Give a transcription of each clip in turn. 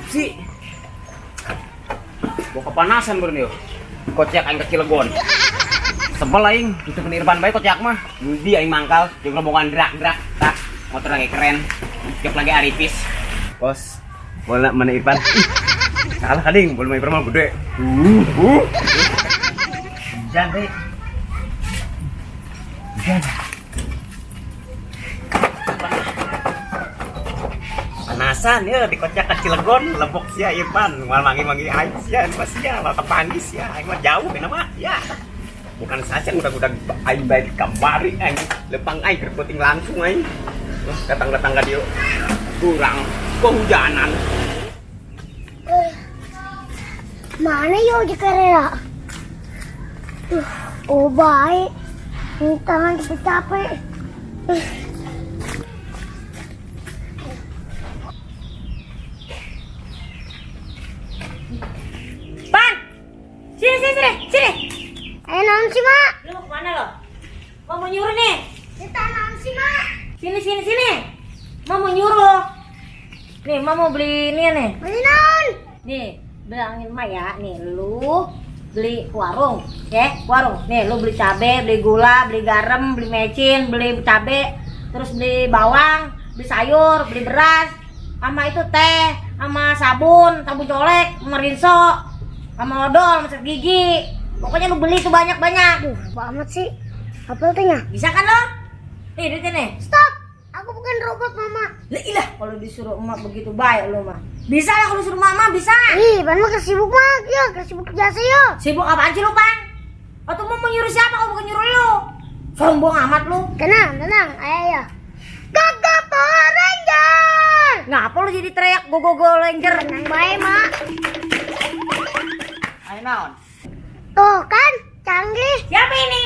Sih. Gua kepanasan beureun yeuh. Kocek aing ke Cilegon. Sebel aing, ditutupin Irfan bae kocek mah. Di aing mangkal jeung rombongan drak-drak. Tah, motor lagi keren. Tiap lagi aripis. Bos, bola mana Irfan? Ih, salah kading, bola Irfan mah gede. Hujan, deh. Hujan. Panasan ya di kocak ke Cilegon, lebok sia Irfan, mal mangi-mangi aing sia, mah sia, mal kepanggis sia, aing mah jauh kena mah ya. Bukan saja udah-udah aing bae di kamari aing, lepang aing keur penting langsung aing. Datang-datang ka dieu. Kurang kehujanan. Mana yo di karera? Tuh, oh baik. Ini tangan capek-capek. Pan! Sini, sini, sini, sini. Ayo naon sih, Mak? Lu mau kemana lo? Mau mau nyuruh nih. Kita naon sih, Mak? Sini, sini, sini. Mau mau nyuruh. Nih, mau mau beli ini nih. Beli naon? Nih, bilangin Ma ya. Nih, lu beli ke warung, ya, ke warung. Nih, lu beli cabe, beli gula, beli garam, beli mecin, beli cabe, terus beli bawang, beli sayur, beli beras, sama itu teh, sama sabun, sabun colek, sama rinso, sama odol, sama sikat gigi. Pokoknya lu beli tuh banyak-banyak. Aduh, apa amat sih? Apa tehnya? Bisa kan lo? Nih, duitnya nih. Stop! Aku bukan robot, Mama. Lah ilah, kalau disuruh emak begitu baik lu mah. Bisa lah kalau disuruh mama, bisa. Ih, Pan mah kesibuk, Mak. Ya, kesibuk jasa yo. Sibuk apaan sih lu, Pan? Atau mau nyuruh siapa kalau bukan nyuruh lu? Sombong amat lu. Tenang, tenang. Ayo, ayo. Gagak Power Ranger! Ngapa lu jadi teriak go go go Ranger? Tenang baik, Mak. Ayo naon? Tuh kan, canggih. Siapa ini?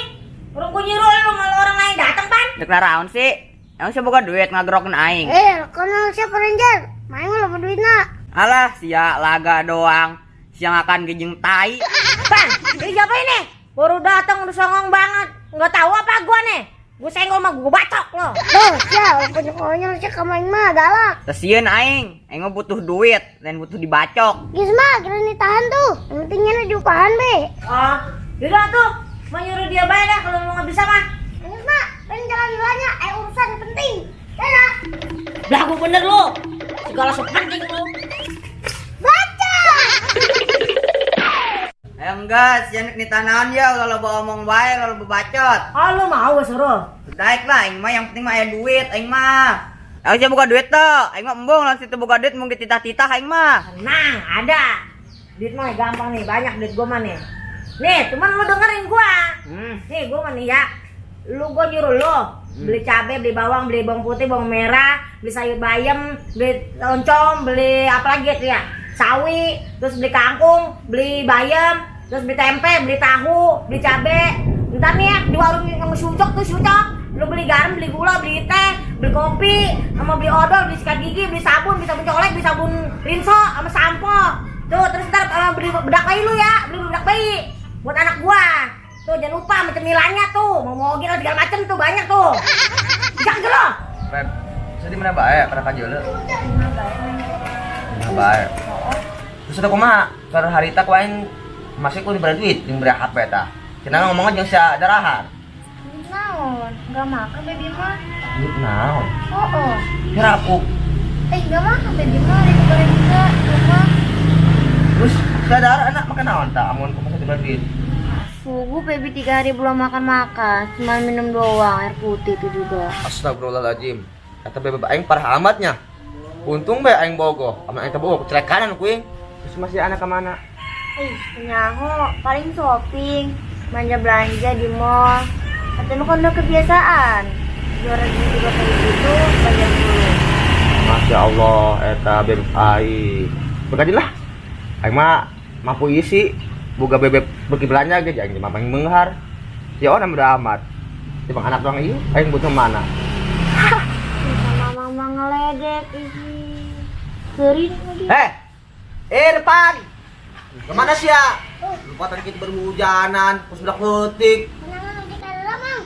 Orang gua nyuruh lu malah orang lain datang, Pan. Dek naraon sih? Emang siapa boga duit ngagerokin aing? Kono siapa Ranger? Main mah loba duitna. Alah, sia laga doang. Siang akan gejeng tai. Pan, ini siapa ini? Baru datang udah songong banget. Nggak tahu apa gua nih. Gua senggol mah gua bacok lo. Tuh, sia, konyol-konyol sia ka main mah galak. Tesieun aing. Aing mah butuh duit dan butuh dibacok. Geus mah, kira ditahan tuh. Yang pentingnya lu diupahan be. Oh, yaudah tuh. Mau nyuruh dia bayar dah kalau lu nggak bisa mah. Geus mah, pengen jalan duluannya, urusan penting. Dadah. Belagu bener lu. Segala sok penting lu. Baca. Enggak, sia nek ditanaon ya, ulah loba omong bae, ulah loba bacot. Ah, lu mau gua suruh? Daek lah, aing mah yang penting mah aya duit, aing mah. Aing sia boga duit teu, aing mah embung langsung teu boga duit mung dititah-titah aing mah. Tenang, ada. Duit mah gampang nih, banyak duit gua mah nih. Nih, cuman lu dengerin gua. Nih, gua mah nih ya. Lu gua nyuruh lu beli cabe, beli bawang, beli bawang putih, bawang merah, beli sayur bayam, beli oncom, beli apa lagi tuh ya? Sawi, terus beli kangkung, beli bayam, terus beli tempe, beli tahu, beli cabe. Ntar nih ya, di warung yang sama Sucok tuh, Sucok. Lu beli garam, beli gula, beli teh, beli kopi, sama beli odol, beli sikat gigi, beli sabun, beli sabun colek, beli sabun rinso, sama sampo. Tuh, terus ntar sama beli bedak bayi lu ya, beli bedak bayi buat anak gua. Tuh, jangan lupa sama cemilannya tuh, mau mogin atau segala macem tuh, banyak tuh. Bisa nggak lo? Beb, bisa di mana bae? Pernah kajeule? Mana bae? Terus ada kumaha? Keur harita ku aing masih ku diberi duit jeung beri HP tah. Cenah ngomongna jeung sia darahan. Duit naon? Nggak makan baby mah. Duit naon? Oh, oh. Kira aku. Nggak makan baby mah, ada goreng juga di rumah. Terus sia darah anak makan naon tah amun kumaha diberi duit? Fugu baby 3 hari belum makan-makan, cuma minum doang air putih itu juga. Astagfirullahaladzim. Kata bebe aing parah amatnya. Untung be aing bogoh, amun aing teh bogoh kecelakanan kuing. Terus masih anak ke mana? Ih, nyaho, paling shopping, belanja-belanja di mall. Atau kan udah kebiasaan. Juara juga kayak gitu, belanja dulu. Masya Allah, eta bebe aing. Berkadilah. Aing mah mampu isi. Boga bebek beki belanja ge aing mah paling beunghar. Ya orang udah amat. Cuma anak doang ieu, aing butuh mana? Sama mama ngeledek ih. Sering lagi. Irfan. Kemana sih ya? Lupa tadi kita berhujanan, terus udah leutik. Tenangan udah karena, Mang.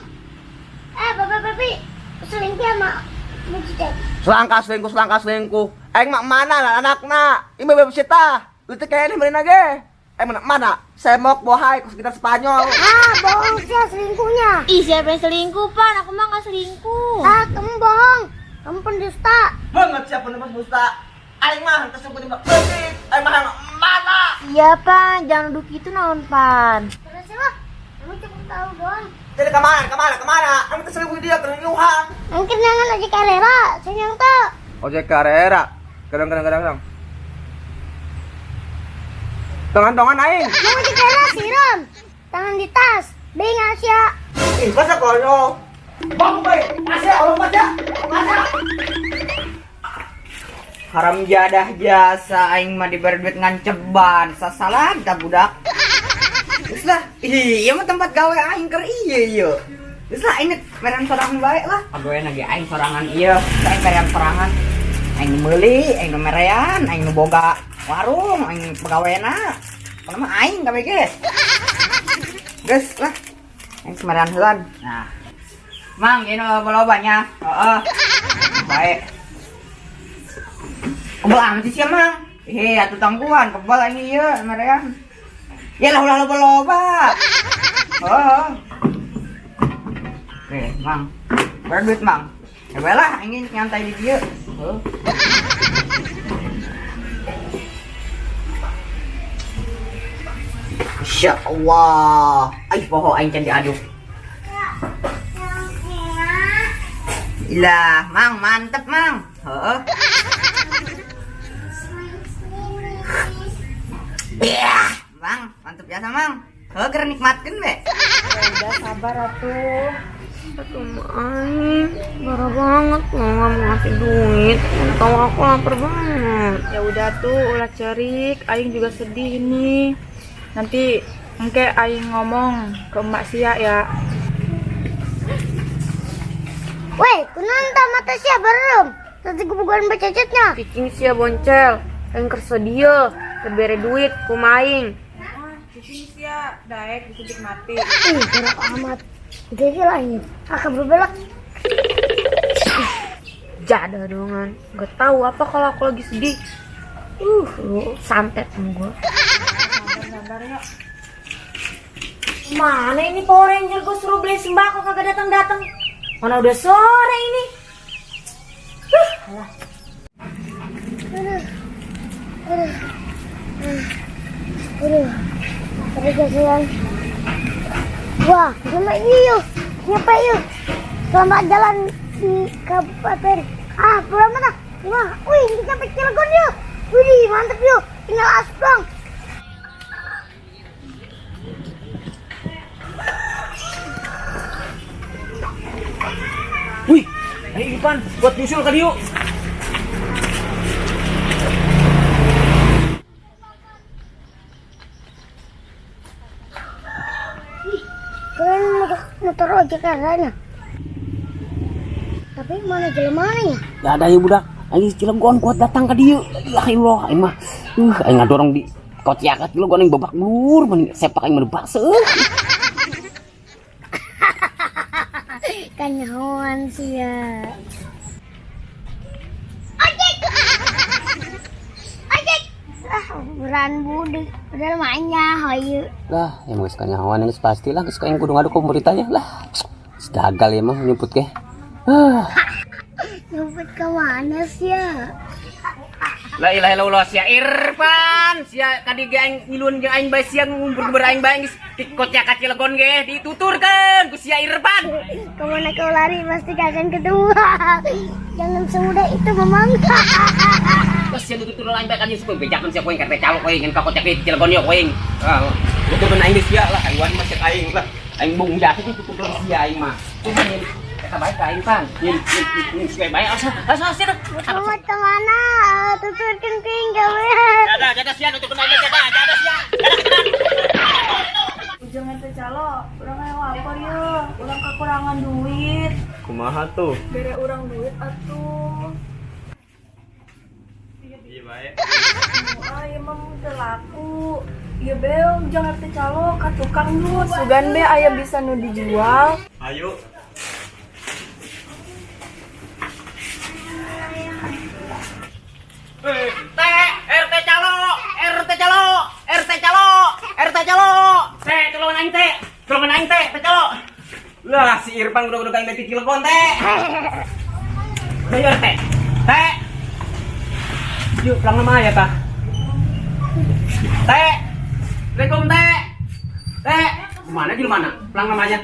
Bapak, bapak, selingkuh sama Mujidek. Selangkah selingkuh, selangkah selingkuh. Aing mah mana lah anakna. Ieu bebeb sita. Leutik kayaknya meureun ge. Aing mah mana? Semok bohai ku sekitar Spanyol. Ah, bohong sih selingkuhnya. Ih, siapa yang selingkuh, Pan? Aku mah nggak selingkuh. Ah, kamu bohong. Kamu pendusta. Banget siapa pendusta dusta. Aing mah teu suku di leutik. Aing mah mana? Iya, Pan. Jangan duduk gitu, naon, Pan. Terus sih lah, kamu cukup tahu doang. Jadi kemana? Kemana? Kemana? Kamu teu selingkuh dia kelingkuhan. Mungkin jangan ojek Carrera, saya yang tahu. Ojek Carrera. Kadang kadang kadang kadang. Tongan-tongan aing. Mau ojek Carrera siram, tangan di tas, beng Asia. Ih, masa konyol. Bang, baik. Asia, Allah masa. Masa. Haram jadah jasa aing mah diberi duit ngan ceban. Sasalah kita budak. Geus lah. Ih, ieu mah tempat gawe aing keur ieu ieu. Geus lah aing merean sorangan bae lah. Pagawean lagi aing sorangan ieu. Aing merean sorangan. Aing nu meuli, aing nu merean, aing nu boga warung, aing pegawena. Pokona mah aing kabeh ge. Geus lah. Aing merean heulan. Nah. Mang, ieu nu loba nya. Heeh. Bae. Kebal amat sih mang. Atuh tangguhan kebal aing ieu merean. Ya lah ulah loba-loba. Heeh. Oke, Mang. Berapa duit, Mang? Ya bae lah, aing nyantai di dieu. Heeh. Masya Allah. Ai poho aing can diaduk. Ilah, Mang, mantep, Mang. Heeh. Iya, Mang, mantep biasa, Mang. Heuh, keur nikmatkeun be. Ya udah sabar atuh. Aduh, aing marah banget lo nggak mau ngasih duit. Tahu aku lapar banget. Ya udah tuh, ulah cerik. Aing juga sedih nih. Nanti engke aing ngomong ke emak sia ya. Weh, kunanta mata sia belum. Tadi gebukan bececetnya. Cicing sia boncel. Aing kersa dia. Tebere duit kumaing. Cicing sia daek disuntik mati. Ih, berat amat. Jadi lah ini, akan berbelok. Jadah dongan. Gak tahu apa kalau aku lagi sedih. Lu santet sama gua. Sabar yuk. Mana ini Power Ranger gue suruh beli sembako kagak datang-datang. Mana udah sore ini. Alah. Aduh. Aduh. Aduh. Aduh, kasihan. Wah, gimana ini yuk? Siapa yuk? Selamat jalan di kabupaten. Ah, pulang mana? Wah, wih, ini sampai Cilegon yuk. Wih, mantep yuk. Tinggal aspang. Wih, ayo Ipan, buat nyusul kali yuk. Kalian motor ojek arahnya. Tapi mana jelemanya? Gak ada ya budak. Aing Cilegon kuat datang ke dia. Ya Allah, aing mah. Aing ngadorong di kociakat Cilegon aing babak belur, mending sepak aing mah bakso. Kanyawan sih ya. Ojek. Ojek. Ah, beran budi. Udah mainnya, hayu. Lah, yang geus kanyawan geus pasti lah geus aing kudu ngadu ke pemerintahnya lah. Geus gagal ya mah nyumput ke. Ah. Nyumput ke mana sih ya? La ilaha illallah sia Irfan, sia kadi ge aing ngiluan jeung aing bae sia ngumpul aing bae geus di kociakat Cilegon ge dituturkeun ku sia Irfan. Kemana kau lari pasti gak akan ketemu. Jangan semudah itu memang. Terus sia nutur aing bae kan supaya bejakeun sia poing karte calok poing ka kociakat Cilegon yo poing. Ah, nuturkeun aing sia lah aing wani mah sia aing lah. Aing bung jatuh tuturkeun sia aing mah. Eta bae ka aing pan. Nyin nyin sia bae asa asa sia. Kamu kemana? Tuturkan ping kamu. Jadah jadah sia nuturkeun aing jadah jadah sia. Ujungnya teh calo, urang yang lapar yuk, urang kekurangan duit. Kumaha tuh? Bere urang duit atuh. Iya bae. Ah, ieu mah teu laku. Ieu beong jangan teh calo ka tukang nu. Sugan be aya bisa nu dijual. Ayo. T, RT calo, RT calo, RT calo, RT calo. T, tulungan aing teh. Tulungan aing teh, T calo. Lah si Irfan udah aing dari Cilegon teh. Ayo RT. T. Yuk, pulang nama ya, tah. T. Assalamualaikum, T. T. Mana di mana? Pulang namanya.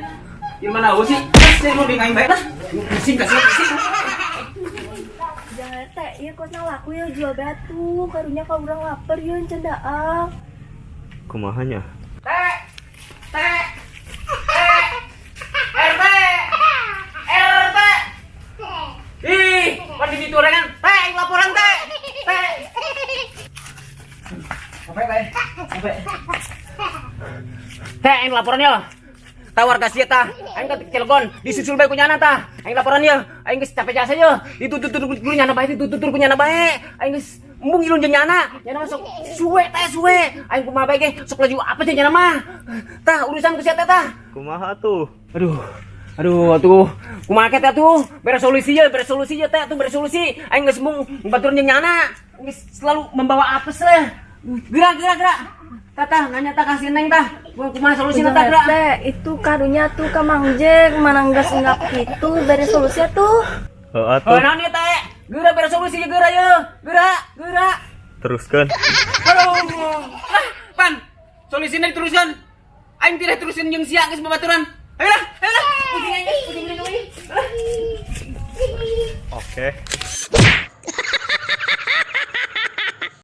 Di mana sih? Saya mau aing bae lah. Pusing kasih pusing. Jangan teh, iya kosna laku ya jual batu. Karunya kalau urang lapar ya cendaang. Kumaha nya? T. T. T. RT. RT. Ih, pan di situ orangan. T, aing laporan T. T. Sampai, Teh. Sampai. Teh, aing laporan ya. Tawar kasih tah. Aing ka Cilegon, disusul bae ku nyana tah. Aing laporan ya. Aing geus capek jasa ya. Ditutur ku nyana bae, ditutur ku nyana bae. Aing geus embung ilun jeung nyana. Nyana mah sok suwe teh suwe. Aing kumaha bae ge sok laju apa jeung nyana mah. Tah urusan ku sia teh tah. Kumaha tuh? Aduh. Aduh, atuh. Kumaha teh atuh? Bere solusi ya, bere solusi ya teh atuh bere solusi. Aing geus embung baturan jeung nyana. Geus selalu membawa apes lah. Gerak, gerak, gerak. Tata, nanya tah kasih neng tah. Gua kumaha solusina tah gerak. Teh, itu karunya tuh ka Mang Jack, mana geus enggak gitu bere solusi tuh. Heeh Oh, tuh. naon ieu teh? Geura bere solusi geura ye. Geura, geura. Teruskan. Aduh. Lah, pan. Solusina diteruskan. Aing tidak terusin jeung sia geus babaturan. Ayo lah, ayo lah. Pusing aing, pusing aing. Oke.